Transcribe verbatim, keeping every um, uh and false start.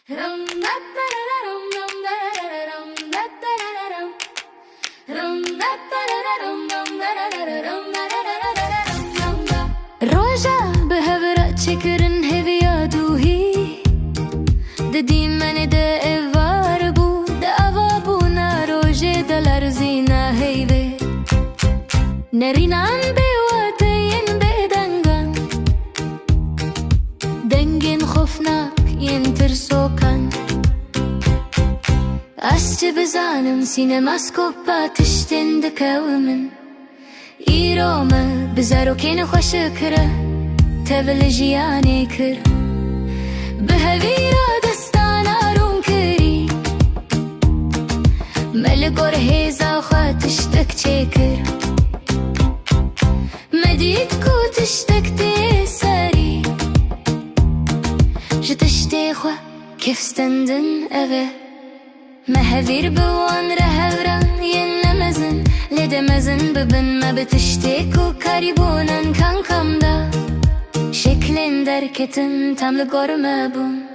Roja bi hev re çêkirin hêviya dûhî. Di dîmenê de êvar bû, di ava bûna rojê de lerzîna heyvê. Nerînan bê wate yên bêdengan, dengên xofnak yên tirsokan. Ez çi bizanim, sînemaskopa tiştên dikewimin. Îro me bi zarokên xwe şikire tevli jiyanê kir. Bi hevîra destana rûn kirî, me li gor hêza xwe tiştek çêkir. Me dît ku tiştek tê serî, ji tiştê xwe kêf stendin ev e. Me hevîr bi wan re hevran yên ne mezin, lê dê mezin bibin me bi tiştê ku karîbûn en kankam da. Şeklên derketin tam li gor me bûn.